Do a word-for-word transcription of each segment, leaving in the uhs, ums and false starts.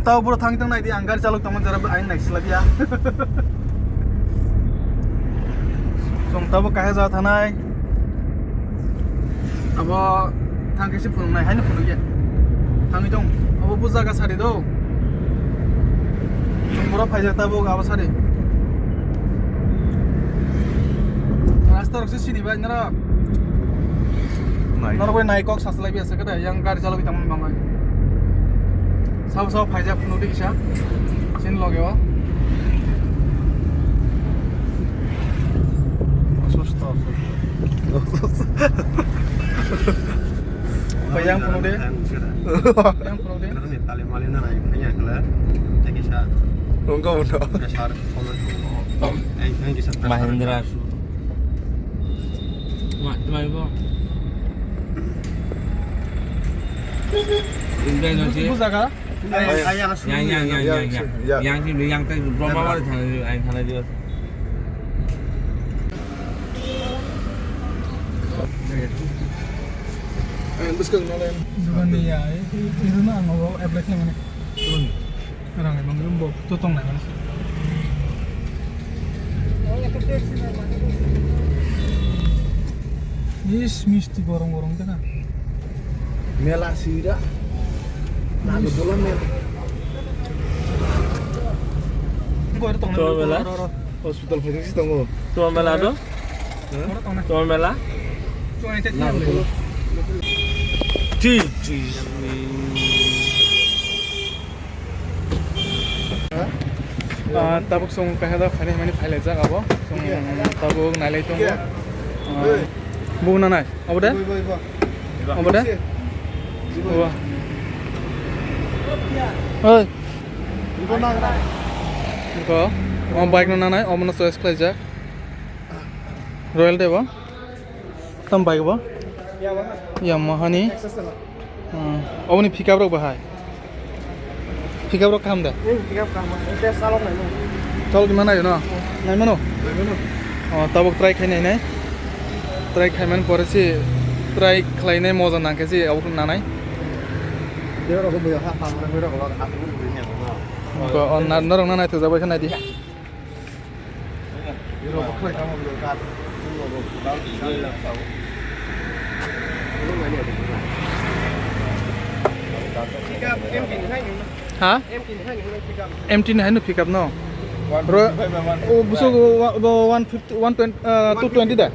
Tao bro thang tang nai di, ang gari chalok tongmani jara ang nai sila dia. Song tabo kahe ja thanai. Abo thang khe se phunuk nai, haino phunuk ya. Thangwi tong. Abo bo jaga sari do. Song bro phaijak tabo abo sari. Rasta rok se sini bai norok. Nai. Norok bai nai kok saslai biasa kada yang gari chalok tongmani bangai. Sabo sabo phaijak phunuk di kisa. Sin loge o. Osusto, osusto. Bayang phunuk de. Bayang phunuk de. Tali mali na nai kaya kala. Teki sa. Rungka uno. Kasar kono. Ai ai kisa. Mahindra. Ma, mai bo. Indra no si. Bu jaga? Yang, yang, yang, yang, yang. Yang sih, yang teh Brahma Wali sana, yang sana dia. Dukan ni ya, itu na ang mau apply mana? Rang emang rumbo, tu tong na mana? Is misti gorong gorong tena. Mela sira. Nago dola mela. Tua mela? Hospital phai si tongo. Tua mela do? Tua mela? Nago dola. Chi chi. Ah, tabuk song kahada phani mani phailaijak abo. Song tabuk nailai tongo. Ah, bu na nai. Abo de? Abo de? Abo. Oi. Ko, o bike no nanai, omono choice khlaijak. Royal de bo. Tam bike bo? Yamaha ni. Hmm. Oboni pickup rok bahai. Pickup rok kaham da? Hmm, pickup kaham. Ete salok naimano. Salok di mana yo no? Naimano? Naimano. Oh, tabuk try khai nainai. Try khai man pore si try khlai nai moja nang khe si abo nanai. Dia rok bo ha ha ha ha ha. Ko on na norok na nai thujak bai khe nai di. Ha? Empty ni haino pickup no? Ro-, o buso bo one fifty, one twenty, uh, two twenty da?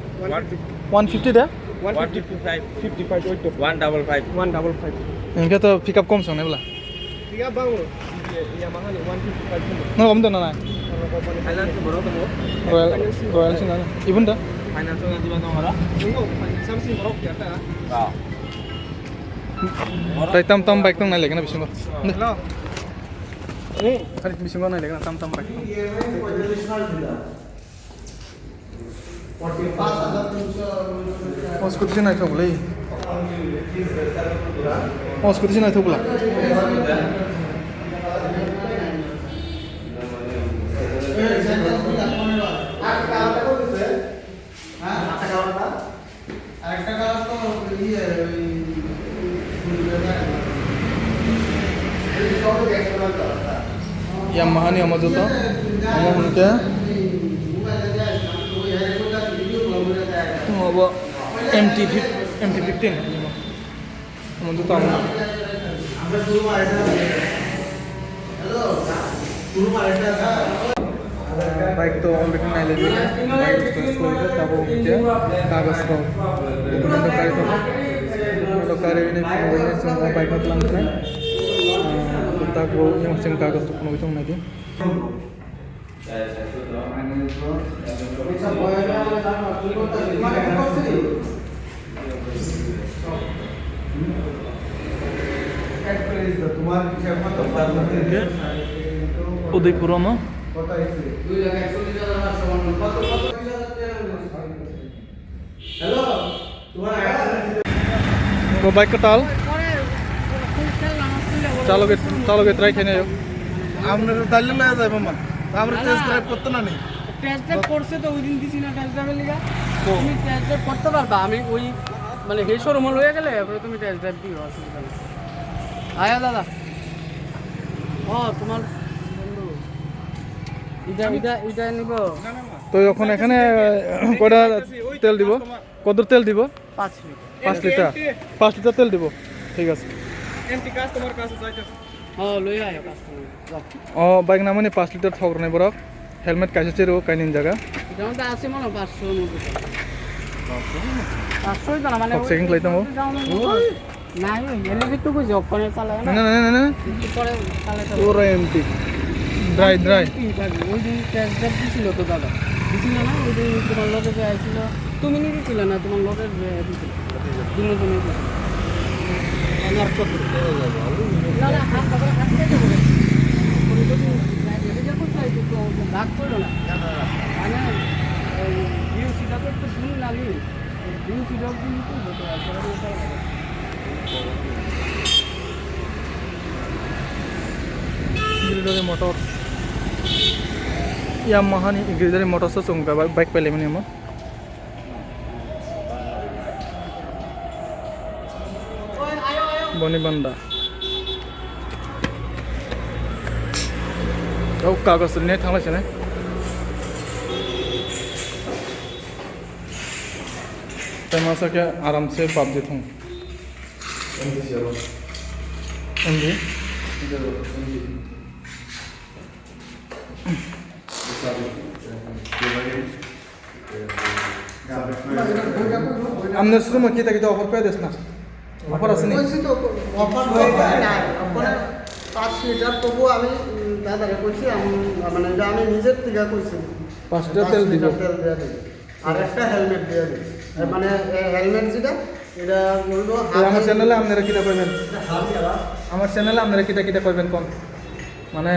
One fifty da? One fifty five. Fifty five, wait to. One double five. One double five. Engke to pickup kom song ne bla? Pickup bang lo. Yamaha ni one fifty five. No, om to na na. Finance borok tongo. Royal, Royal sing na. Ibun da? Finance nang jiba tongo ra. Tongo, finance si borok ya ta. Ba. Tai tam tam bike tong nai lekna bisingo. Hello. Eh, kali bisingo nai lekna tam tam bike tong. O scooty se naithok le. O scooty se naithok bwla. Yamaha ni omo joto, omo hwnkhe obo M T fifteen. Omo joto ang. Bike to already nailai di, bike to choice khlai di, tabuk hwnkhe kagoj rok document rok karwi tongo, document rok karwi hwnwi phunugwi chwng o bike no twlang khnai. Tabuk yang chwng kagoj rok phunugwi tong nai di. Udaipur no. Ko bike kwtal. Chaloge, chaloge try khainai. Amne to dalle na jai mama. Amre test drive korte na ni. Test drive korse to oi din disi na test drive liga. Tumi test drive korte parba, ami oi mane he showroom loi gele, epore tumi test drive diyo, osubidha nei. Aya dada. ও তোমার বন্ধু। এটা এটা এটা নিব। তো এখন এখানে কয়টা তেল দিব? কত তেল দিব? পাঁচ লিটার। পাঁচ লিটার। পাঁচ লিটার তেল দিব। ঠিক আছে। এমটি কাস্টমার কাছে যাইতেছে। হ্যাঁ, লই আয় কাস্টমার। যাও। ও বাইক নামনি পাঁচ লিটার থক rwnai borok. Helmet kaisa cherw kainwi jaga. এটা মধ্যে আছে মনে হয় পাঁচশো মতো। পাঁচশো তো না, মানে, Kok checking khlai tongo? Nai, ele bitu ko job kore chala na. Na, na, na, na, na. Bitu kore chala chala. Puro empty. Dry, dry. Empty থাকবে। ওই দিন test drive দিছিল তো দাদা। দিছিল না? ওই দিন তোমার লগে যে আইছিল। তুমি নিয়ে দিছিলে না? তোমার লগে যে দিছিল। দুজনে নিয়ে দিছিল। আমার চতুর্থ হয়ে যাবে। না, না, হাত ধরে হাত কেটে দেবে। ওই তো তুমি এটা যখন চাই তো, তো রাগ করো না। মানে, ওই ভিউ সিটা তো একটু শুনি না, আমি। Gridari Motors. Yamaha ni Gridari Motors o chwng bike pailai mani omo. Boni banda. O kagos rinai thanglai sinai. Tei masa khe aram se PUBG thung. M D. Amne sumo kita kita offer pe des na. Offer asni. কইছি তো, অফার তো নাই। ওখানে পাঁচ লিটার তবু আমি, উম, দাদারে কইছি, আমি, মানে, এটা আমি নিজের থেকে কইছি। পাঁচ লিটার তেল দিব। পাঁচ লিটার তেল দিয়ে দিবি। আর একটা হেলমেট দিয়ে দিবি। এ, মানে, এ, হেলমেট যেটা, এটা বলবো তো আমার হাতে চ্যানেলে আপনারা কিতা কইবেন? আমার চ্যানেলে আপনারা কিতা কিতা কইবেন কোন? মানে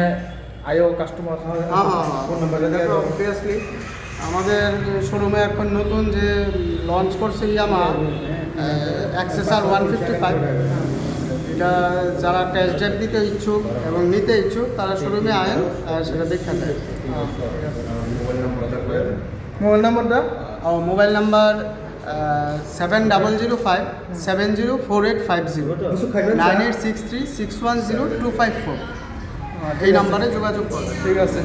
আইও কাস্টমার। হ্যাঁ, হ্যাঁ, হ্যাঁ। ফোন নাম্বার দিয়ে দেখো, দাও। Obviously, আমাদের শোরুমে এখন নতুন যে লঞ্চ করছে ইয়ামা, অ্যাক্সেসার ওয়ান ফিফটি ফাইভ, এটা যারা টেস্ট ড্রাইভ দিতে ইচ্ছুক এবং নিতে ইচ্ছুক, তারা শোরুমে আয়েন, আহ, সেটা দেখে নেন। মোবাইল নাম্বারটা বলে দেন। মোবাইল নাম্বারটা? ও, মোবাইল নাম্বার, আহ, seven double zero five seven zero four eight five zero, nine eight six three six one zero two five four. এই নাম্বারে যোগাযোগ করবেন। ঠিক আছে।